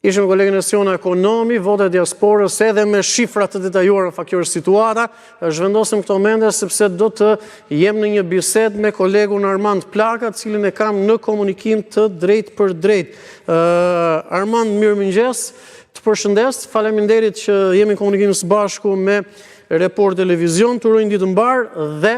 Ishim me kolegen Esiona Ekonomi, vota e diasporës edhe me shifra të detajuara në fakt kjo është situata. Zhvendosim këto momente sepse do të jem në një bisedë me kolegun Armand Plaka, të cilin e kam në komunikim të drejtpërdrejtë. Armand, mirëmëngjes, të përshëndes, faleminderit që jemi në komunikim së bashku me Report Televizion, të uroj një ditë të mbarë dhe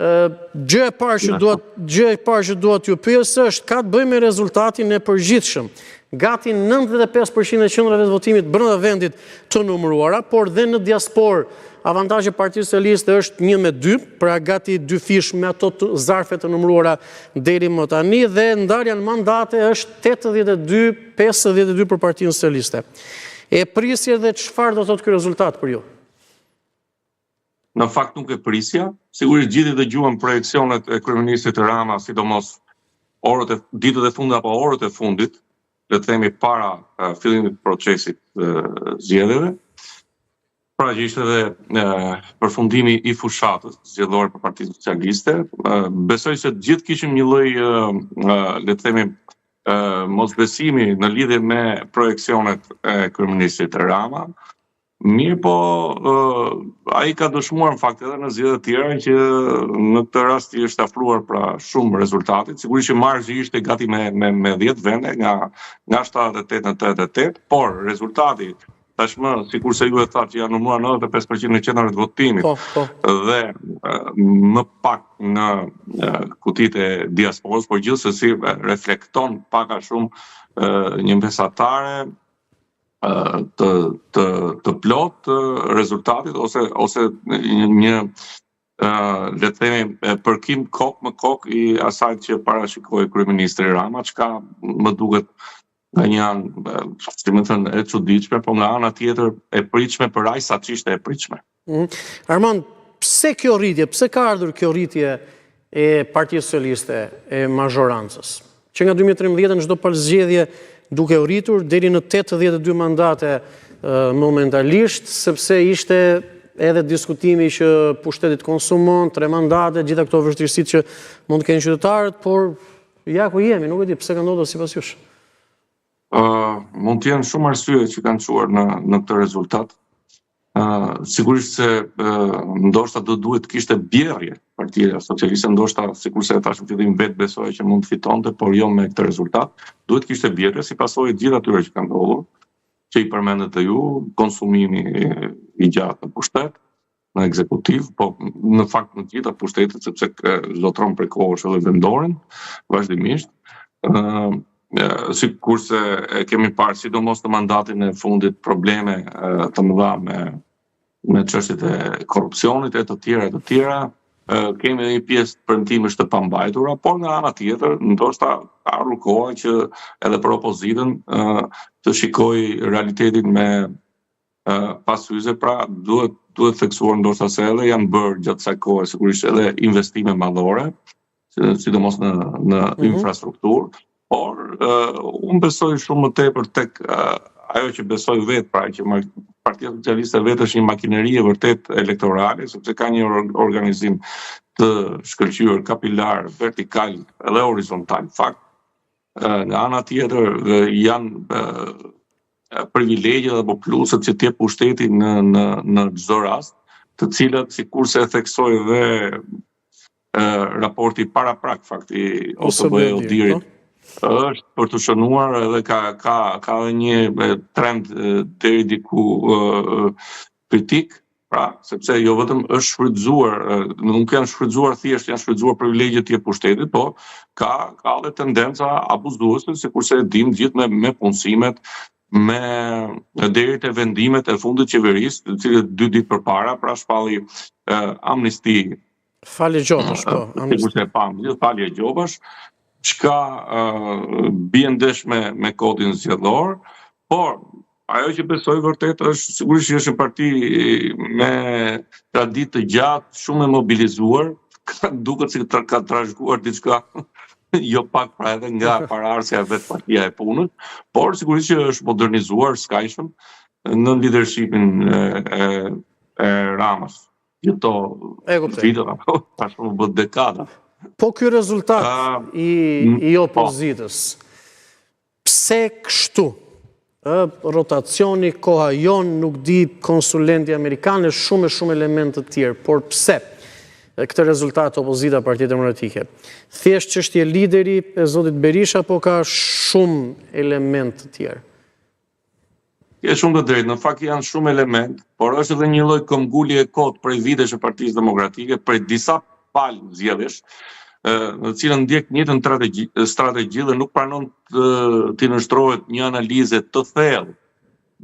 Gjë e parë që dua gjë e parë që dua t'ju pyes është ka të bëjë me rezultatin e përgjithshëm. Gati 95% e qendrave të votimit brenda vendit të numëruara, por dhe në diasporë avantazhi i Partisë Socialiste është 1 me 2, pra gati dyfish me ato të zarfe të numëruara deri më tani dhe ndarja në mandate është 82 52 për Partinë Socialiste. E prisje dhe çfarë do thotë ky rezultat për ju? Në fakt nuk e prisja. Sigurisht gjithë i dëgjuam projeksionet e kryeministrit Rama, sidomos orët e ditët e fundit apo orët e fundit, le të themi para fillimit të procesit të zgjedhjeve. Pra që ishte edhe përfundimi i fushatës zgjedhore për Partinë Socialiste. Besoj se të gjithë kishim një lloj, le të themi, mosbesimi në lidhje me projeksionet e kryeministrit Rama. Mirëpo, ai ka dëshmuar në fakt edhe në zgjedhje të tjera që në këtë rast i është afruar pra shumë rezultatit. Sigurisht që marzhi ishte gati me me me 10 vende nga nga 78 në 88, por rezultati tashmë sikurse ju e thatë që janë numëruar 95% e qendrave të votimit po, po. dhe më pak në kutitë e diasporës, por gjithsesi reflekton pak a shumë një mesatare të të të plotë të rezultatit ose ose një, një le të themi përkim kokë më kokë i asaj që parashikoi kryeministri Rama, çka më duket nga një anë, si me thënë, e çuditshme, por nga ana tjetër e pritshme për aq sa ç'ishte e pritshme. Mhm. Armand, pse kjo rritje, pse ka ardhur kjo rritje e Partisë Socialiste, e mazhorancës? Që nga 2013 në çdo palë zgjedhje duke u rritur deri në 82 mandate momentalisht, sepse ishte edhe diskutimi që pushteti të konsumon, tre mandate, gjitha këto vështirësitë që mund të kenë qytetarët, por ja ku jemi, nuk e di pse ka ndodhur sipas jush. Uh, mund të jenë shumë arsye që kanë çuar në në këtë rezultat. Uh, sigurisht se uh, ndoshta do duhet të kishte bjerrje Partia Socialiste, ndoshta sikurse e thashë në fillim vetë besoja që mund të fitonte, por jo me këtë rezultat. Duhet të kishte bjerrje si pasojë e gjithë atyre që kanë ndodhur, që i përmendët dhe ju, konsumimi i gjatë në pushtet, në ekzekutiv, po në fakt në të gjitha pushtetet, sepse zotëron prej kohësh edhe vendorin, vazhdimisht. Ë sikurse e kemi parë sidomos në mandatin e fundit probleme të mëdha me me çështjet e korrupsionit e të tjera e të tjera, kemi edhe një pjesë premtimesh të pambajtura, por nga ana tjetër, ndoshta ka ardhur koha që edhe për opozitën të shikojë realitetin me pa syze, pra duhet duhet theksuar ndoshta se edhe janë bërë gjatë kësaj kohe sigurisht edhe investime madhore, sidomos në në mm -hmm. infrastrukturë, por uh, unë besoj shumë më tepër tek uh, ajo që besoj vetë, pra që Partia Socialiste vetë është një makineri e vërtetë elektorale, sepse ka një organizim të shkëlqyer kapilar, vertikal dhe horizontal. Fakt, Nga ana tjetër janë privilegjet apo pluset që të jep pushteti në në në çdo rast, të cilat sikurse e theksoi dhe raporti paraprak fakt i OSBE-ODIHR-it po. është për të shënuar edhe ka ka ka edhe një trend deri diku kritik, pra, sepse jo vetëm është shfrytëzuar, nuk janë shfrytëzuar thjesht, janë shfrytëzuar privilegjet e pushtetit, po ka ka edhe tendenca abuzuese, sikurse e dimë gjithë me me punësimet, me deri te vendimet e fundit të qeverisë, të cilët dy ditë përpara pra shpalli amnisti Falje gjobash, po. Sikurse e pamë, gjithë falje gjobash, çka bie ndesh me, me kodin zgjedhor, por ajo që besoj vërtet është sigurisht që është një parti me traditë të gjatë, shumë e mobilizuar, ka duket si tra, ka trashëguar diçka jo pak pra edhe nga paraardhësja e vet partia e punës, por sigurisht që është modernizuar skajshëm në leadershipin e, e, e Ramës. Gjithë këto vitet apo tashmë u bë dekada. Po ky rezultat i i po. opozitës. Pse kështu? Ë, rotacioni, koha jonë, nuk di konsulenti amerikan e shumë e shumë elementë të tjerë, por pse këtë rezultat opozita Partia Demokratike? Thjesht çështje lideri e zotit Berisha, po ka shumë elementë të tjerë? Ke shumë të drejtë, në fakt janë shumë elementë, por është edhe një lloj këmbgulje e kotë prej vitesh e Partisë Demokratike, prej disa palë zgjedhjesh, në të cilën ndjek të njëjtën strategji, strategji dhe nuk pranon të t'i nënshtrohet një analize të thellë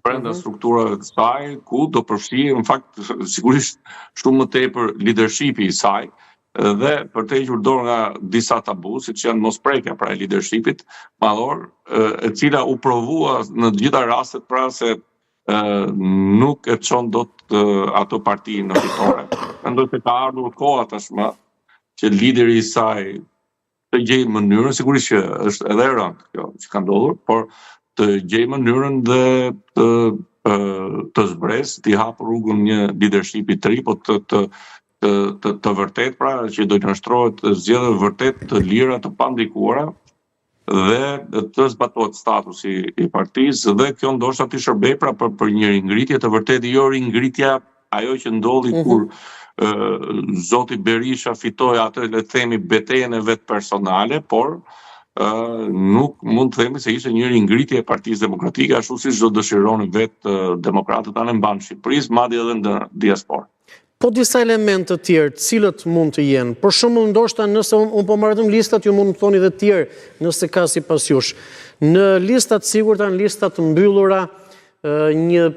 brenda mm -hmm. strukturave të saj, ku do përfshihej në fakt sigurisht shumë më tepër leadershipi i saj dhe për të hequr dorë nga disa tabu, siç janë mosprekja pra e leadershipit madhor, e cila u provua në të gjitha rastet pra se nuk e çon dot atë parti në fitore. Mendoj se ka ardhur koha tashmë që lideri i saj të gjejë mënyrën, sigurisht që është edhe e rëndë kjo që ka ndodhur, por të gjejë mënyrën dhe të të zbresë, t'i hapë rrugën një leadershipi të ri, po të të të të, të vërtetë pra që do të nënshtrohet zgjedhjeve vërtet të lira, të pandikuara, dhe të zbatohet statusi i partisë dhe kjo ndoshta t'i shërbejë pra për, për një ringritje të vërtetë, jo ringritja ajo që ndodhi mm -hmm. kur uh, zoti Berisha fitoi atë le të themi betejën e vet personale, por uh, nuk mund të themi se ishte një ringritje e Partisë Demokratike ashtu siç do dëshironin vetë uh, demokratët anembanë Shqipërisë, madje edhe në diasporë. Po disa elementë të tjerë, cilët mund të jenë? Për shembull, ndoshta nëse unë un po marr vetëm listat, ju mund të thoni dhe të tjerë, nëse ka sipas jush. Në lista të sigurta, në lista të mbyllura, një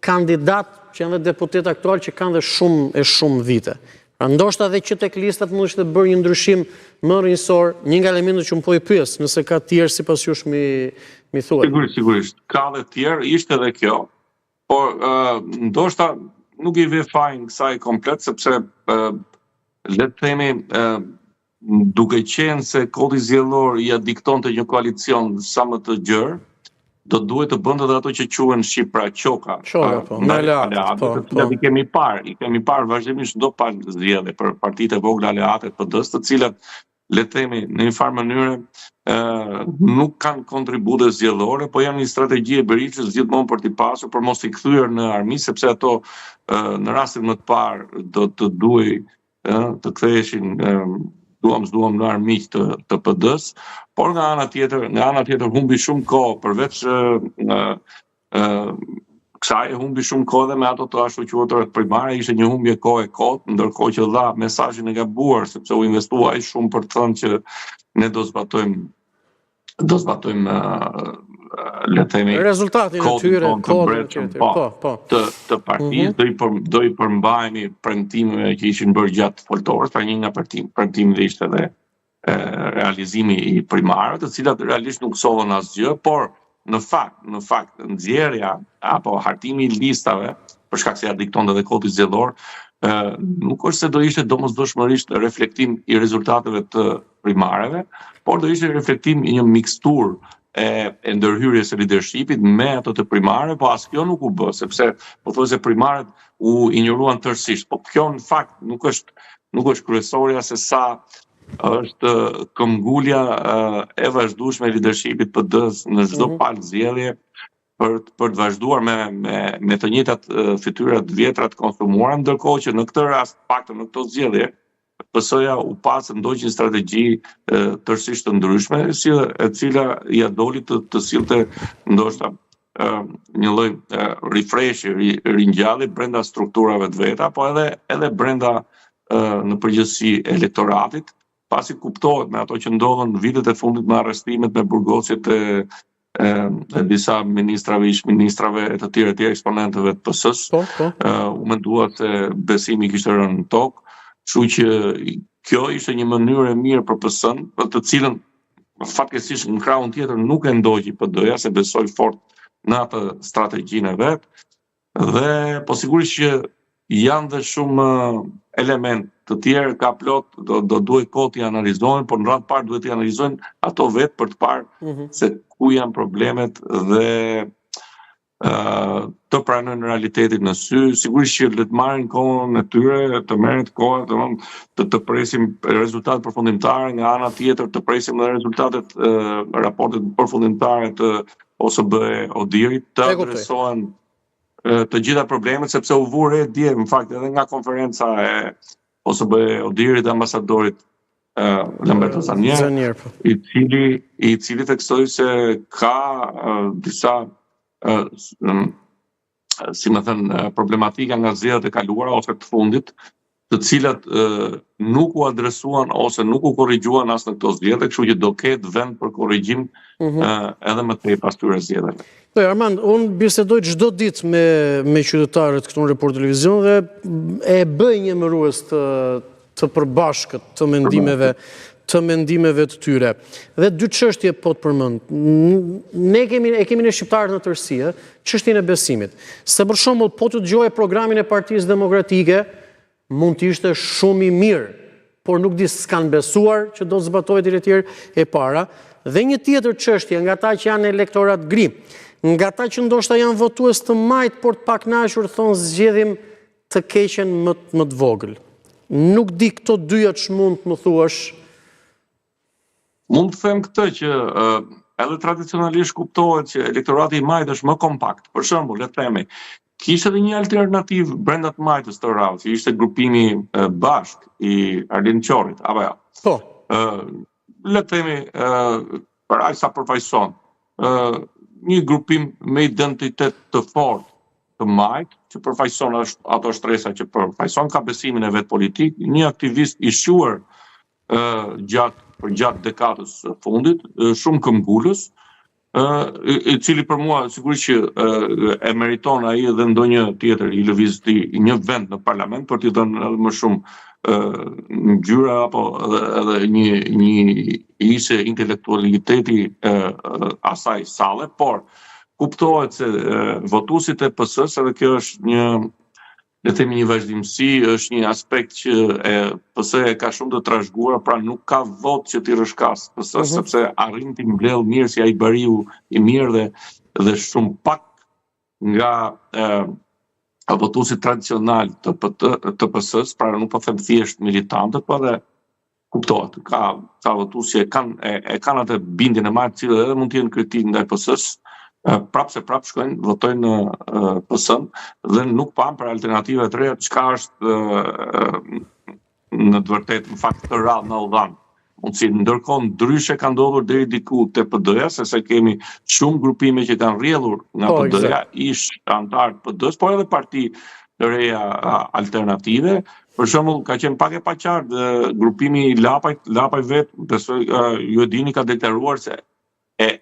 kandidat që janë dhe deputetë aktualë që kanë dhe shumë e shumë vite. Pra ndoshta dhe që tek listat mund të ishte bërë një ndryshim më rrënjësor, një nga elementët që unë po i pyes, nëse ka të tjerë sipas jush m'i m'i thuaj. Sigurisht, sigurisht. Ka dhe të tjerë, ishte edhe kjo. Por ndoshta nuk i vë fajin kësaj komplet sepse le të themi duke qenë se kodi zgjedhor ia diktonte një koalicion sa më të gjerë, do duhet të bënte dhe ato që quhen shqip pra qoka. Qoka, po, me aleatët, po, të cilat po. i kemi parë, i kemi parë vazhdimisht çdo palë zgjedhje për partitë e vogla aleate të PD-së, të cilat le të themi, në një farë mënyre, ë nuk kanë kontribute zgjedhore, po janë një strategji e Berishës gjithmonë për t'i pasur, për mos t'i kthyer në armiq, sepse ato ë në rastin më të parë do të duhej ë të ktheheshin duam s'duam në armiq të të PD-së, por nga ana tjetër, nga ana tjetër humbi shumë kohë përveç ë kësaj humbi shumë kohë dhe me ato të ashtuquajturat primare, ishte një humbje kohe e kotë, ndërkohë që dha mesazhin e gabuar, sepse u investua aq shumë për të thënë që ne do zbatojmë do zbatojmë le të themi rezultatin e tyre, kodin e tyre, po, po, po. të të partisë, mm -hmm. do i për, do i përmbahemi premtimeve që ishin bërë gjatë foltores, pra një nga premtimet ishte edhe realizimi i primareve, të cilat realisht nuk sollën asgjë, por në fakt, në fakt, nxjerrja apo hartimi i listave, për shkak se ia diktonte edhe kodi zgjedhor, nuk është se do ishte domosdoshmërisht reflektim i rezultateve të primareve, por do ishte reflektim i një miksturë e, e ndërhyrjes së leadershipit me ato të primareve, po as kjo nuk u bë, sepse pothuajse primaret u injoruan tërësisht. Po kjo në fakt nuk është nuk është kryesorja se sa është këmbgulja e vazhdueshme e leadershipit PD-së në çdo mhm. palë zgjedhje për për të vazhduar me me me të njëjtat fytyra të vjetra të konsumuara, ndërkohë që në këtë rast, paktën në këto zgjedhje, PS-ja u pa se ndoqi një strategji tërësisht të ndryshme, si e cila ia doli të të sillte ndoshta një lloj refreshi, ringjallje brenda strukturave të veta, po edhe edhe brenda në përgjithësi elektoratit, pasi kuptohet me ato që ndodhën vitet e fundit me arrestimet, me burgosjet e e disa ministrave, ish ministrave e të tjerë e tjerë eksponentëve të PS-së, po, po. u mendua se besimi kishte rënë në tokë, kështu që kjo ishte një mënyrë e mirë për PS-në, për të cilën fatkeqësisht në krahun tjetër nuk e ndoqi PD-ja, se besoi fort në atë strategjinë e vet. Dhe po sigurisht që janë dhe shumë elementë të tjerë, ka plot, do do duhet kohë t'i analizojnë, por në radhë të parë duhet t'i analizojnë ato vetë për të parë mm -hmm. se ku janë problemet dhe të pranojnë realitetin në sy, sigurisht që le të marrin kohën e tyre, të merret koha, domethënë të të presim rezultate përfundimtare nga ana tjetër, të presim edhe rezultatet raportet përfundimtare të OSBE ODIHR-it të adresohen të gjitha problemet sepse u vu re dje në fakt edhe nga konferenca e OSBE ODIHR-it dhe ambasadorit Lamberto Zannier, Zannier po. i cili i cili theksoi se ka disa si me thënë, problematika nga zgjedhjet e kaluara ose të fundit, të cilat nuk u adresuan ose nuk u korrigjuan as në këto zgjedhje, kështu që do ketë vend për korrigjim mm -hmm. edhe më tej pas këtyre zgjedhjeve. Po Armand, unë bisedoj çdo ditë me me qytetarët këtu në Report Televizion dhe e bëj një emërues të të përbashkët të mendimeve të mendimeve të tyre. Dhe dy çështje po të përmend. Ne kemi e kemi ne shqiptarët në tërësi, ë, çështjen e besimit. Se për shembull, po të dëgjoje programin e Partisë Demokratike, mund të ishte shumë i mirë, por nuk di s'kanë besuar që do të zbatohet etj etj e para. Dhe një tjetër çështje nga ata që janë elektorat gri, nga ata që ndoshta janë votues të majtë, por të pakënaqur thonë zgjedhim të keqen më më të vogël. Nuk di këto dyja ç'mund të më thuash. Mund të them këtë që edhe tradicionalisht kuptohet që elektorati i majtë është më kompakt. Për shembull, le të themi, kishte edhe një alternativë brenda të majtës të radhës, që ishte grupimi Bashkë i Arlind Qorit, apo jo? Po. Ë le të themi ë për aq sa përfaqëson, ë një grupim me identitet të fortë të majtë, që përfaqëson ato shtresa që përfaqëson, ka besimin e vet politik, një aktivist i shquar ë gjatë përgjatë dekadës së fundit, shumë këmbgulës, ë i cili për mua sigurisht që e meriton ai edhe ndonjë tjetër i lëvizjes së tij një vend në parlament për t'i dhënë edhe më shumë ngjyra apo edhe edhe një një hise intelektualiteti asaj salle, por kuptohet se votuesit e PS-së, edhe kjo është një le të themi një vazhdimësi, është një aspekt që e PS e ka shumë të trashëguar, pra nuk ka votë që t'i rrëshkasë PS, uh mhm. -huh. sepse arrin t'i mbledhë mirë si ai bariu i mirë dhe dhe shumë pak nga e, votuesit tradicionalë të PT, të PS-së, pra nuk po them thjesht militantët, po edhe kuptohet, ka ka votues që e kanë e, e kanë atë bindjen e marrë, të cilët edhe mund të jenë kritikë ndaj PS-së, prapë se prapë shkojnë, votojnë në PS-n dhe nuk pamë për alternativa të reja çka është në të vërtetë në fakt këtë radhë na u dhanë mundësi. Ndërkohë ndryshe ka ndodhur deri diku te PD-ja, sepse kemi shumë grupime që kanë rrjedhur nga po, PD-ja, ish anëtarë të PD-së, por edhe parti të reja alternative. Për shembull, ka qenë pak e paqartë grupimi i Lapajt, Lapaj vetë, besoj ju e dini ka deklaruar se e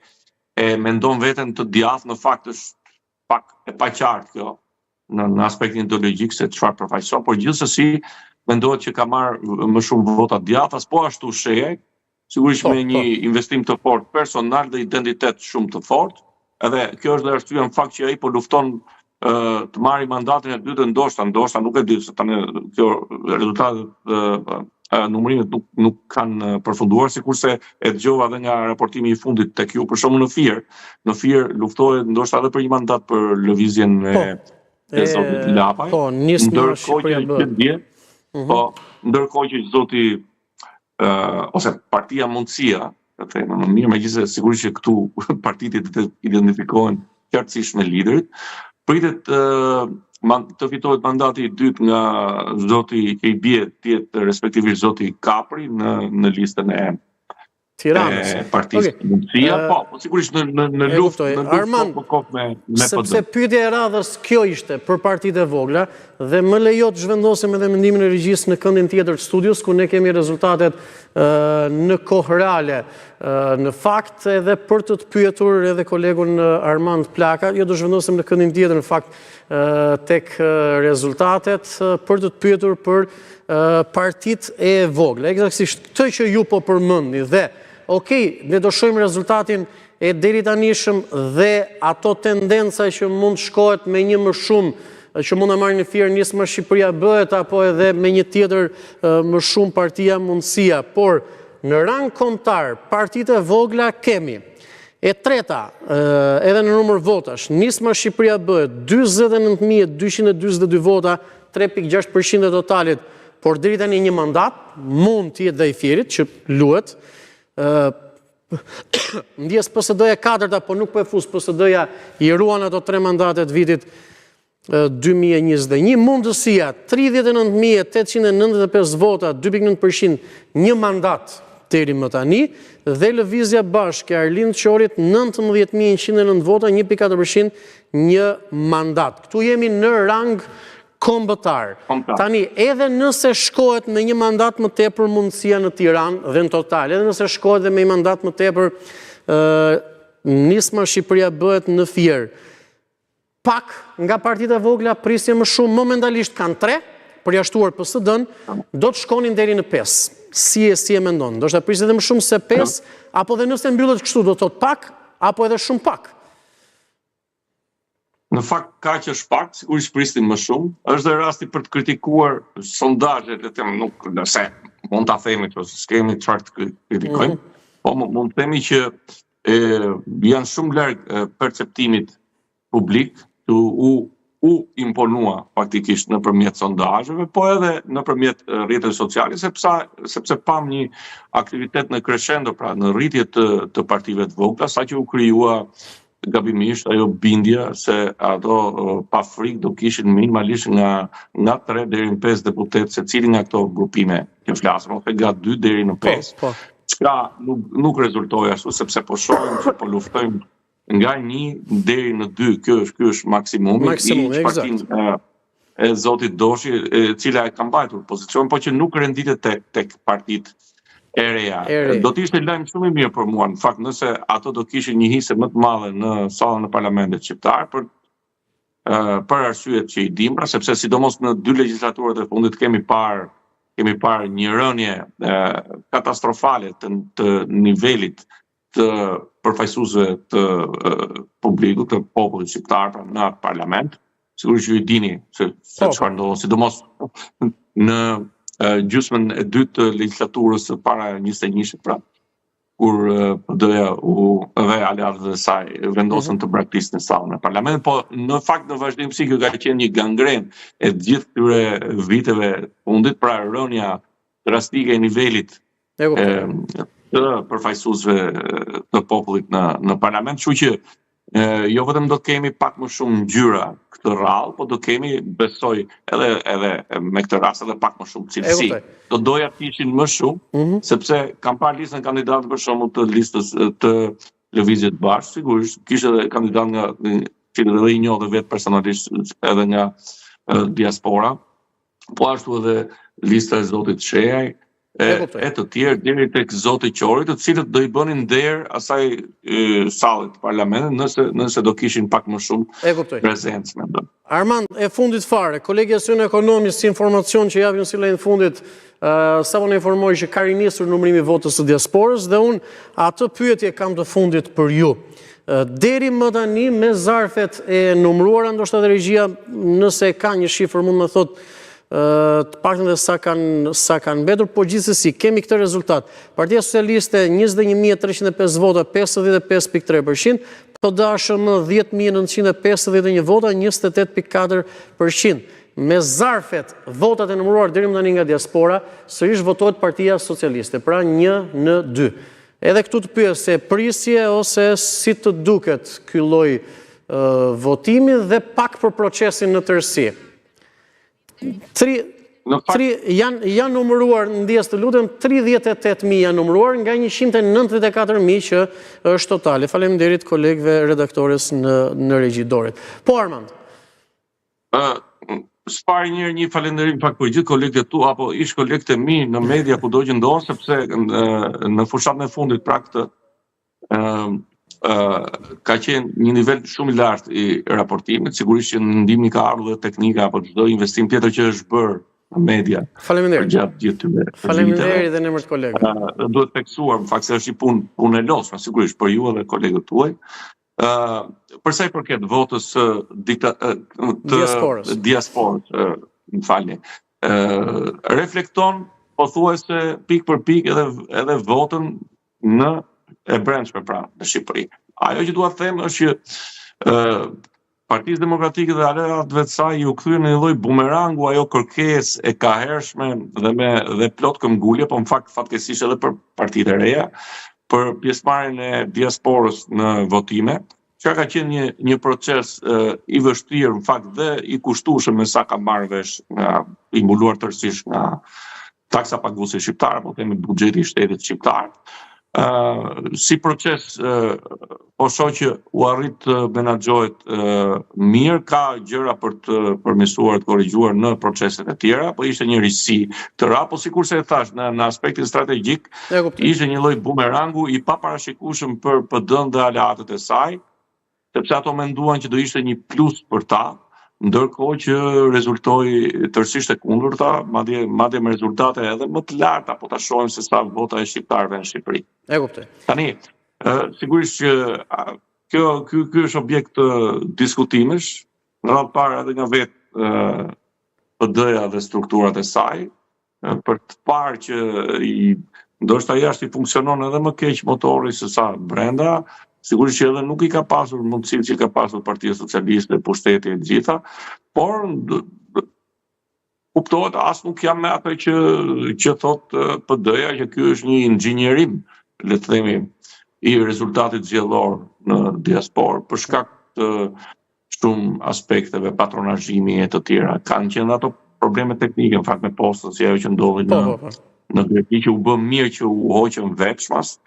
e mendon veten të djathtë, në fakt është pak e paqartë kjo në në aspektin ideologjik se çfarë përfaqëson, por gjithsesi mendohet që ka marrë më shumë vota djathtas, po ashtu Shehaj, sigurisht po, me një po. investim të fortë personal dhe identitet shumë të fortë, edhe kjo është dhe arsyeja në fakt që ai po lufton të marrë mandatin e dytë ndoshta, ndoshta nuk e di se tani kjo rezultatet e numërimit nuk nuk kanë përfunduar sikurse e dëgjova edhe nga raportimi i fundit tek ju për shembull në Fier, në Fier luftohet ndoshta edhe për një mandat për lëvizjen e po, e zotit Lapaj. Po, Nisma Shqipëria Bëhet. Dje, mhm. Po, ndërkohë që zoti ose partia Mundësia, të them më mirë, megjithëse sigurisht që këtu partitë identifikohen qartësisht me liderit, pritet të fitohet mandati i dytë nga zoti që i bie të jetë respektivisht zoti Kapri në në listën e Tiranës. E partisë okay. Mundësia, po, po sigurisht në në në luftë, në luftë Armand, po kokë me me PD. Sepse pyetja e radhës kjo ishte për partitë e vogla dhe më lejo të zhvendosim edhe mendimin e regjisë në këndin tjetër të studios ku ne kemi rezultatet në kohë reale. Në fakt edhe për të të pyetur edhe kolegun Armand Plaka, jo do zhvendosim në këndin tjetër në fakt tek rezultatet për të të pyetur për partitë e vogla. Ekzaktësisht këtë që ju po përmendni dhe ok, ne do shohim rezultatin e deritanishëm dhe ato tendenca që mund të shkohet me një më shumë që mund ta marrë në Fier Nisma Shqipëria bëhet apo edhe me një tjetër më shumë partia Mundësia, por në rang kombëtar partitë e vogla kemi E treta, edhe në numër votash, Nisma Shqipëria bëhet 49.242 vota, 3.6% e totalit, por deri tani një mandat, mund të jetë dhe i Fierit, që luhet. Ndjesë PSD e katërta, po nuk po e fus PSD-ja i ruan ato tre mandate të vitit 2021. Mundësia 39.895 vota, 2.9%, një mandat deri më tani, dhe Lëvizja Bashkë e Arlind Qorit 19.109 vota, 1.4%, një mandat. Këtu jemi në rang kombëtar. Tani, edhe nëse shkohet me një mandat më tepër mundësia në Tiranë dhe në total, edhe nëse shkohet dhe me një mandat më tepër Nisma Shqipëria bëhet në Fier. Pak nga partitë e vogla prisje më shumë, momentalisht kanë 3, përjashtuar PSD-n, do të shkonin deri në 5. Si e si e mendon? Ndoshta prisje edhe më shumë se 5, apo dhe nëse mbyllet kështu do të thotë pak, apo edhe shumë pak. Në fakt kaq është pak, sigurisht prisnim më shumë. Është dhe rasti për të kritikuar sondazhet, le të them, nuk nëse mund ta themi këtu, s'kemi çfarë të kritikojmë. Mm -hmm. Po mund të themi që e, janë shumë larg perceptimit publik që u u imponua faktikisht nëpërmjet sondazheve, po edhe nëpërmjet rrjeteve sociale, sepse sepse pamë një aktivitet në crescendo, pra në rritje të të partive të vogla, saqë u krijua gabimisht ajo bindja se ato pa frikë do kishin minimalisht nga nga 3 deri në 5 deputetë secili nga këto grupime që flasim ose nga 2 deri në 5. Po, po. Çka nuk nuk rezultoi ashtu sepse po shohim që po luftojmë nga 1 deri në 2, ky është ky është maksimumi, maksimumi i partinë e zotit Doshi, e cila e ka mbajtur pozicionin, po që nuk renditet tek tek partitë e reja. E reja. Do të ishte lajm shumë i mirë për mua, në fakt, nëse ato do kishin një hise më të madhe në sallën e parlamentit shqiptar për për arsyet që i dimë, pra sepse sidomos në dy legjislaturat e fundit kemi parë kemi parë një rënie katastrofale të, të nivelit të përfaqësuesve të publikut, të popullit shqiptar pra në atë parlament. Sigurisht ju i dini se se po. çfarë ndodh, sidomos në gjysmën e dytë të legjislaturës së para 21-shit, pra kur PD-ja u dhe aleatët e saj vendosën mm -hmm. të braktisnin sallën e parlamentit, po në fakt në vazhdimësi kjo ka qenë një gangrenë e gjithë këtyre viteve fundit, pra rënia drastike e nivelit e të përfaqësuesve të popullit në në parlament, kështu që e, jo vetëm do kemi pak më shumë ngjyra këtë radhë, po do kemi, besoj, edhe edhe me këtë rast edhe pak më shumë cilësi. Do doja të ishin më shumë, mm -hmm. sepse kam parë listën e kandidatëve për shembull të listës të Lëvizjes Bashkë, sigurisht kishte edhe kandidatë nga që edhe i njoh dhe vetë personalisht edhe nga diaspora. Po ashtu edhe lista e zotit Shehaj e, e të tjerë deri tek zoti Qori, të cilët do i bënin nder asaj salle të parlamentit nëse nëse do kishin pak më shumë e kuptoj. prezencë mendoj. Armand, e fundit fare, kolegia jonë Ekonomi si informacion që japim si lajm të fundit, uh, sapo na informoi që ka rinisur numërimi i votës së diasporës dhe unë atë pyetje kam të fundit për ju. Deri më tani me zarfet e numëruara, ndoshta dhe regjia nëse ka një shifër mund të më thotë të paktën dhe sa kanë sa kanë mbetur, por gjithsesi kemi këtë rezultat. Partia Socialiste 21305 vota, 55.3%, PDASHM 10951 vota, 28.4%. Me zarfet, votat e numëruar deri më tani nga diaspora, sërish votohet Partia Socialiste, pra 1 në 2. Edhe këtu të pyes se prisje ose si të duket ky lloj votimi dhe pak për procesin në tërësi. Tri, tri, janë, janë numëruar, ndjesë të lutem, 38.000 janë numëruar nga 194.000 që është totale. Faleminderit kolegëve redaktores në, në regji Dorit. Po, Armand? Së pari një një falënderim pak për gjithë kolegët e tu apo ish kolegët e mi në media kudo që ndodhen sepse në, në fushatën e fundit pra këtë ë ë ka qenë një nivel shumë i lartë i raportimit, sigurisht që në ndihmë ka ardhur dhe teknika apo çdo investim tjetër që është bërë në media. Faleminderit. Gjatë gjithë këtyre. Faleminderit dhe në emër të kolegëve. Duhet theksuar në fakt se është një punë punë e lodhshme sigurisht për ju edhe kolegët tuaj. Ë për sa i përket votës së dikta, të diasporës, diasporës, më falni. Ë reflekton pothuajse pikë për pikë edhe edhe votën në e brendshme pra në Shqipëri. Ajo që dua të them është që ë Partisë Demokratike dhe aleatëve të saj iu kthye në një lloj bumerangu ajo kërkesë e kahershme dhe me dhe plot këmbgulje, po në fakt fatkeqësisht edhe për partitë e reja. për pjesëmarrjen e diasporës në votime, çka ka qenë një një proces i vështirë në fakt dhe i kushtueshëm me sa kam marrë vesh nga i mbuluar tërësisht nga taksapaguesi shqiptar, po themi buxheti i shtetit shqiptar. Ë si proces po shoh që u arrit të menaxhohet mirë, ka gjëra për të përmirësuar, të korrigjuar në proceset e tjera, po ishte një risi të ra, po sikurse e thashë në në aspektin strategjik, ishte një lloj bumerangu i paparashikueshëm për PD-n dhe aleatët e saj, sepse ato menduan që do ishte një plus për ta, ndërkohë që rezultoi tërësisht e kundërta, madje madje me rezultate edhe më të larta, po ta shohim se sa vota e shqiptarëve në Shqipëri. E kuptoj. Tani, ë sigurisht që kjo ky ky është objekt diskutimesh, në radhë të parë edhe nga vetë PD-ja dhe strukturat e saj, për të parë që i ndoshta jashtë i funksionon edhe më keq motori se sa brenda, sigurisht që edhe nuk i ka pasur mundësitë që ka pasur Partia Socialiste, pushteti e të gjitha, por kuptohet as nuk jam me atë që që thotë PD-ja që ky është një inxhinierim, le të themi, i rezultatit zgjedhor në diasporë për shkak të shumë aspekteve, patronazhimi e të tjera. Kanë qenë ato probleme teknike, në fakt me postën, si ajo që ndodhi po, në, po, po. në Greqi, që u bë mirë që u hoqën veçmas,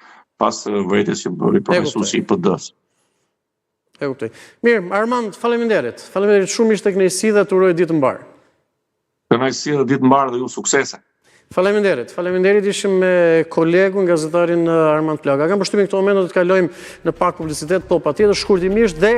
pas vërejtjes që bëri përfaqësuesi i PD-së. E kuptoj. Mirë, Armand, faleminderit. Faleminderit shumë ishte kënaqësi dhe të uroj ditë të mbarë. Kënaqësi dhe ditë të mbarë dhe ju suksese. Faleminderit. Faleminderit ishim me kolegun gazetarin Armand Plaka. Kam përshtypjen këto momente do të kalojmë në pak publicitet, po patjetër shkurtimisht dhe.